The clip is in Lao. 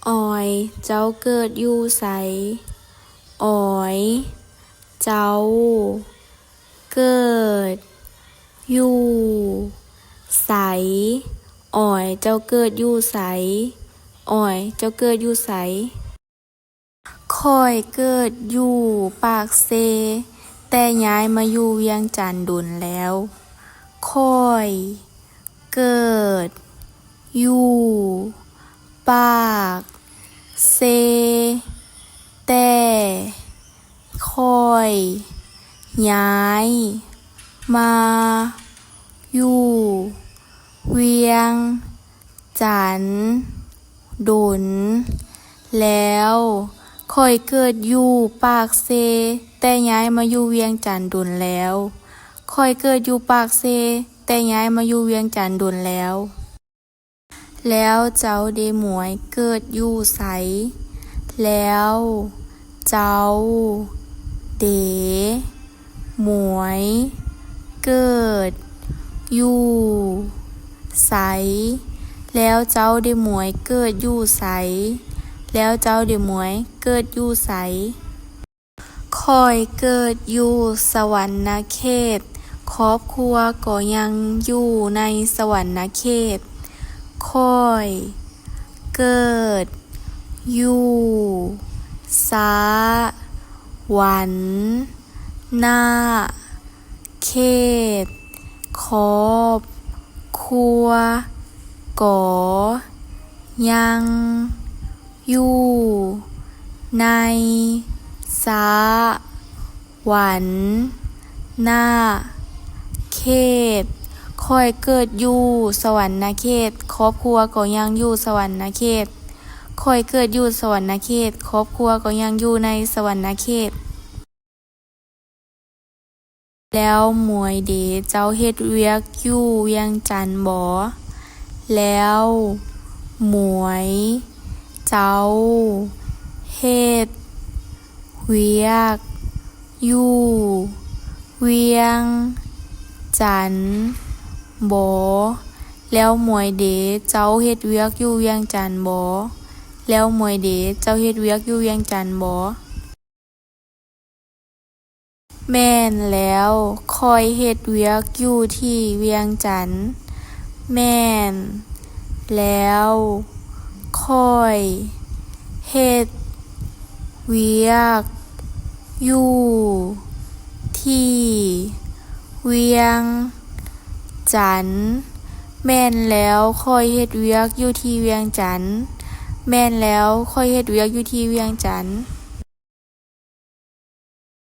ອອຍ ເຈົ້າເກີດຢູ່ໃສ? ອອຍ ເຈົ້າ ເກີດ ຢູ່ ໃສ? ອອຍ ເຈົ້າເກີດຢູ່ໃສ? ອອຍ ເຈົ້າເກີດຢູ່ໃສ? ຂ້ອຍເກີດຢູ່ປາກເຊ, ແຕ່ຍ້າຍມາຢູ່ວຽງຈັນດົນແລ້ວ. ຂ້ອຍ ເກີດ ຢູ່ ປາກ ເຊ, ແຕ່ ຂ້ອຍ ຍ້າຍ ມາ ຢູ່ ວຽງ ຈັນ ດົນ ແລ້ວ. ຂ້ອຍເກີດຢູ່ປາກເຊ, ແຕ່ຍ້າຍມາຢູ່ວຽງຈັນດົນແລ້ວ. ຂ້ອຍເກີດຢູ່ປາກເຊ, ແຕ່ຍ້າຍມາຢູ່ວຽງຈັນດົນແລ້ວ. ແລ້ວເຈົ້າເດໝວຍເກີດຢູ່ໃສ? ແລ້ວເຈົ້າເດໝວຍເກີດຢູ່ໃສ? ແລ້ວເຈົ້າເດໝວຍເກີດຢູ່ໃສ? ແລ້ວເຈົ້າເດໝວຍເກີດຢູ່ໃສ? ຂ້ອຍເກີດຢູ່ສະຫວັນນະເຂດ, ຄອບຄົວກໍຍັງຢູ່ໃນສະຫວັນນະເຂດ. ຂ້ອຍເກີດຢູ່ສະຫວັນນະເຂດ, ຄອບຄົວກໍຍັງ ຢູ່ໃນສະຫວັນນະເຂດ. ຂ້ອຍເກີດຢູ່ສະຫວັນນະເຂດ, ຄອບຄົວກໍຍັງຢູ່ສະຫວັນນະເຂດ. ຂ້ອຍເກີດຢູ່ສະຫວັນນະເຂດ, ຄອບຄົວກໍຍັງຢູ່ໃນສະຫວັນນະເຂດ. ແລ້ວໝວຍເດ ເຈົ້າເຮັດວຽກຢູ່ວຽງຈັນບໍ? ແລ້ວໝວຍເຈົ້າເຮັດວຽກຢູ່ວຽງຈັນບໍ? ແລ້ວໝວຍເດ ເຈົ້າເຮັດວຽກຢູ່ວຽງຈັນບໍ? ແລ້ວໝວຍເດ ເຈົ້າເຮັດວຽກຢູ່ວຽງຈັນບໍ? ແມ່ນແລ້ວ, ຂ້ອຍເຮັດວຽກຢູ່ທີ່ວຽງຈັນ. ແມ່ນແລ້ວ, ຂ້ອຍເຮັດວຽກຢູ່ທີ່ວຽງຈັນ. ແມ່ນແລ້ວ, ຂ້ອຍເຮັດວຽກຢູ່ທີ່ວຽງຈັນ. ແມ່ນແລ້ວ, ຂ້ອຍເຮັດວຽກຢູ່ທີ່ວຽງຈັນ.